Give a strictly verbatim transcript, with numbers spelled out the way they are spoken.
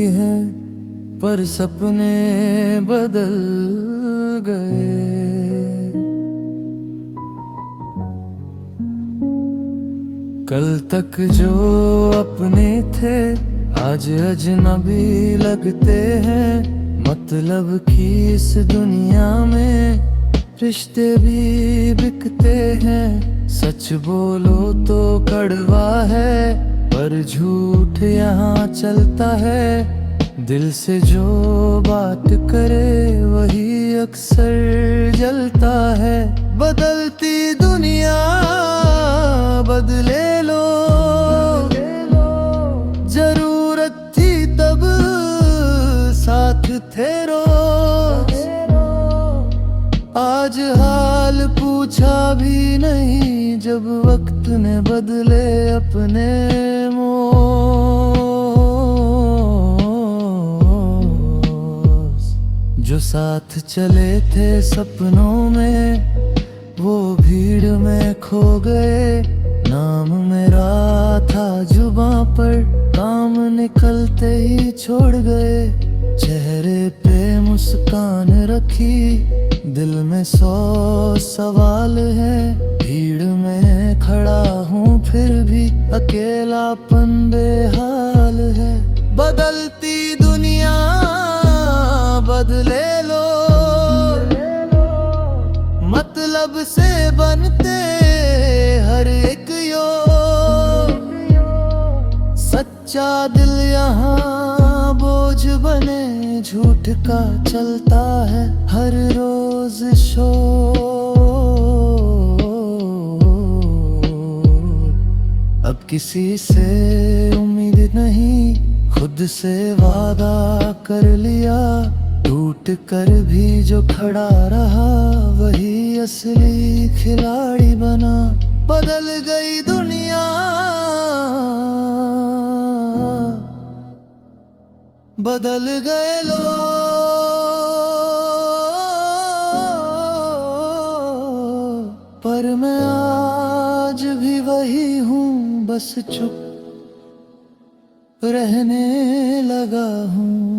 हैं, पर सपने बदल गए। कल तक जो अपने थे, आज अजनबी लगते हैं। मतलब कि इस दुनिया में रिश्ते भी बिकते हैं। सच बोलो तो कड़वा है, पर झूठ यहाँ चलता है। दिल से जो बात करे, वही अक्सर जलता है। बदलती दुनिया, बदले लोग। जरूरत थी तब, साथ थे रोज। आज हाल पूछा भी नहीं, जब वक्त ने बदले अपने मोज। जो साथ चले थे सपनों में, वो भीड़ में खो गए। नाम मेरा था जुबां पर, काम निकलते ही छोड़ गए। चेहरे पे मुस्कान रखी, दिल में सौ सवाल हैं। भीड़ में खड़ा हूँ फिर भी, अकेलापन बेहाल है। बदलती दुनिया, बदले लोग। मतलब से बनते हर एक योग। सच्चा दिल यहाँ बोझ बने, झूठ का चलता है हर रोज शोर। अब किसी से उम्मीद नहीं, खुद से वादा कर लिया। टूट कर भी जो खड़ा रहा, वही असली खिलाड़ी बना। बदल गई दुनिया, बदल गए लोग, पर मैं आज भी वही हूँ, बस चुप रहने लगा हूँ।